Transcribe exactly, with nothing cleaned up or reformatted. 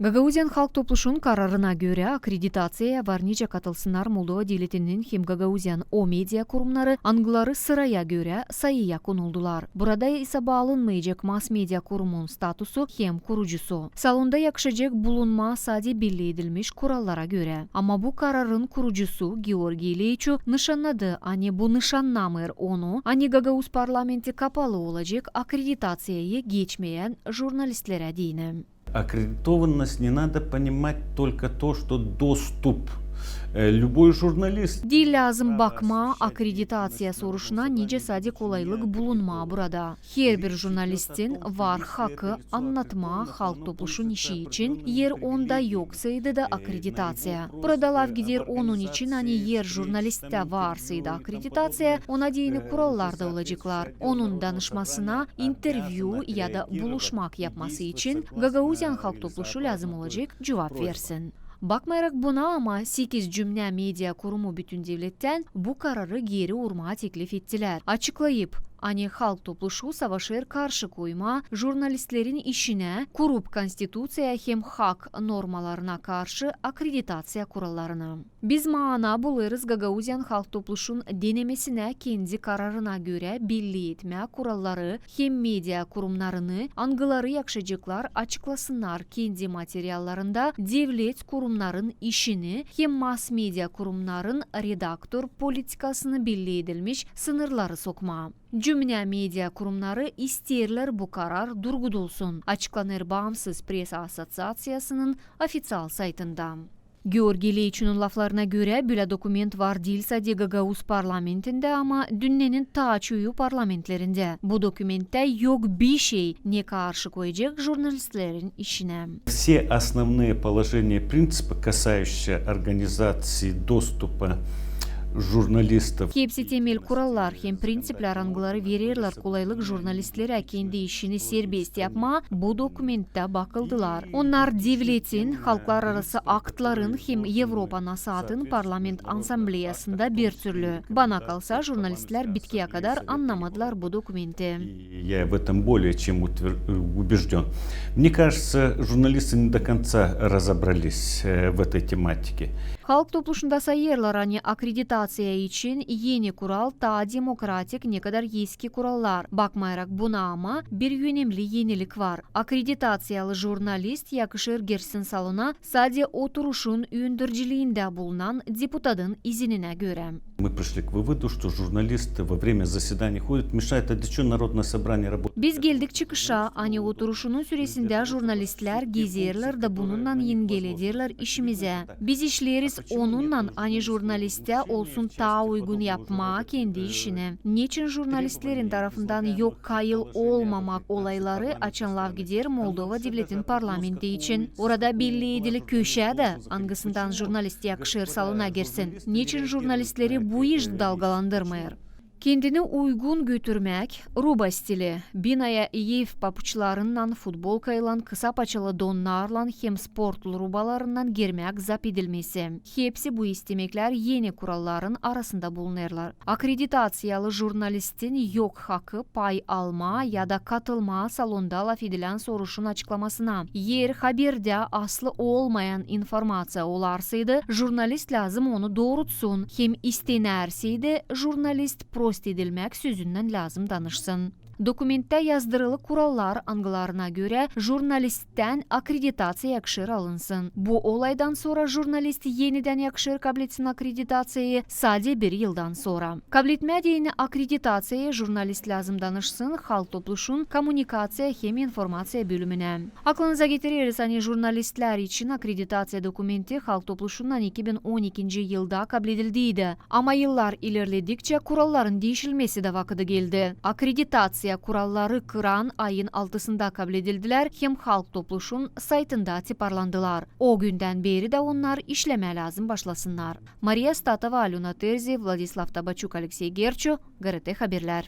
Gagauziyanın Halk Topluşunun kararına görä, akkreditaţiyaya var nicä katılsınnar Moldova devletinin hem Gagauziyanın o media kurumnarı, angıları sıraya görä sayıya konuldular. Burada isabaa alınmayacek mass-media kurumun statusu hem kurucusu. Salonda yakışacek bulunmaa sade belli edilmiş kurallara görä. Ama bu kararın kurucusu Georgiy İlyiçu nışannadı, ani bu nışannamêêr onu, ani gagauz parlamenti kapalı olacek akkreditaţiyayı geçmeyän jurnalistlerä deyni. Аккредитованность не надо понимать только то, что доступ. Э, любой журналист. Diil lääzım bakmaa akkreditaţiya soruşuna nicä sade kolaylık bulunmaa burada. Herbir jurnalistin var hakı annatmaa Halk Topluşun işi için, eer onda yoksaydı da akkreditaţiya. Burada laf gider onun için, ani eer jurnalisttää varsaydı akkreditaţiya, ona deyni kurallar da olaceklar. Onun danışmasına, intervyu ya da buluşmak yapması için Gagauziyanın Halk Topluşu lääzım olacek cuvap versin. Bakmayarak buna, ama sekiz cümnä media kurumu bütün devlettän bu kararı geeri urmaa teklif ettilär, açıklayıp, ani Halk Topluşu savaşêr karşı koymaa jurnalistlerin işinä, kurup konstituţiyaya hem hak normalarına karşı akkreditaţiya kurallarını. Biz maana bulêrız Gagauziyanın Halk Topluşun denemesinä kendi kararına görä belli etmää kuralları hem media kurumnarını, angıları yakışaceklar açıklasınnar kendi materiallarında devlet kurumnarın işini hem mass-media kurumnarın redaktor politikasını belli edilmiş sınırları sokmaa. Cümnä media kurumnarı isteerlär bu karar durgudulsun, açıklanêr Baamsız presa asoţiaţiyasının ofiţial saytında. Georgiy İlyiçunun laflarına görä, bölä dokument var diil sade gagauz parlamentindä, ama dünnenin taa çoyu parlamentlerindä. Bu dokumentttä yok bişey, ne karşı koyacek jurnalistlerin işinä. Все основные положения, принципы, касающиеся организации доступа журналистов. Hepsi temel kurallar hem prinţiplär, angıları vererlär kolaylık jurnalistlerä kendi işini serbest yapmaa, bu dokumentttä bakıldılar. Onnar devletin, halklararası aktların hem Evropa NASAAD-ın parlament asambleyasında bir türlü. Bana kalsa, jurnalistlär bitkiyä kadar annamadılar bu dokumenti. Я в этом более чем утвер-, э, убеждён. Мне кажется, журналисты не до конца разобрались, э, в этой тематике. Halk Topluşunda sayêrlar, ani akkreditaţiya için eni kural taa demokratik, nekadar eski kurallar. Bakmayarak buna, ama bir önemli enilik var. Akkreditaţiyalı jurnalist yakışêr girsin salona sade oturuşun öndürüciliindä bulunan deputatın izininä görä. Мы пришли к выводу, что журналисты во время заседаний ходят, мешают, а для чего Народное собрание работает? Biz geldik çıkışa, ani oturuşunun süresindä jurnalistlär gezerlär da bununnan engelederlär işimizä. Biz işleeriz onunnan, ani jurnalisttää olsun taa uygun yapmaa kendi işini. Neçin jurnalistlerin tarafından yok kayıl olmamak olayları, açan laf gider Moldova devletin parlamenti için? Orada belli edili köşä dä, angısından jurnalist yakışêr salona girsin. Neçin jurnalistleri bu iş dalgalandırmêêr? Kendini uygun götürmäk, ruba stili, binaya ev papuçlarınnan, futbolkaylan, kısa paçalı donnarlan hem sportlu rubalarınnan girmäk zap edilmesi. Hepsi bu istemeklär eni kuralların arasında bulunêrlar. Akkreditaţiyalı jurnalistin yok hakı pay almaa ya da katılmaa salonda lafedilän soruşun açıklamasına. Eer haberdä aslı olmayan informaţiya olarsaydı, jurnalist lääzım onu doorutsun, hem istenärseydi, jurnalist prost edilmäk sözünnän lääzım danışsın. Dokumentttä yazdırılı kurallar, angılarına görä jurnalisttän akkreditaţiya yakışêr alınsın. Bu olaydan sora jurnalist enidän yakışêr kabletsin akkreditaţiyayı sade bir yıldan sora. Kabletmää deyni akkreditaţiyayı jurnalist lääzım danışsın Halk Topluşun kommunikaţiya hem informaţiya bölümünä. Aklınıza getireriz, ani jurnalistlär için akkreditaţiya dokumenti Halk Topluşunnan iki bin on ikinci yılda kabledildiydi. Ama yıllar ilerledikçä kuralların diişilmesi dä vakıdı geldi. Akkreditaţiya kuralları kıran ayın altısında kabledildilär hem Halk Topluşun saytında tiparlandılar. O gündän beeri dä onnar işlemää lääzım başlasınnar. Mariya Statova, Alöna Terzi, Vladislav Tabaçuk, Aleksey Gerço, GRT Haberlär.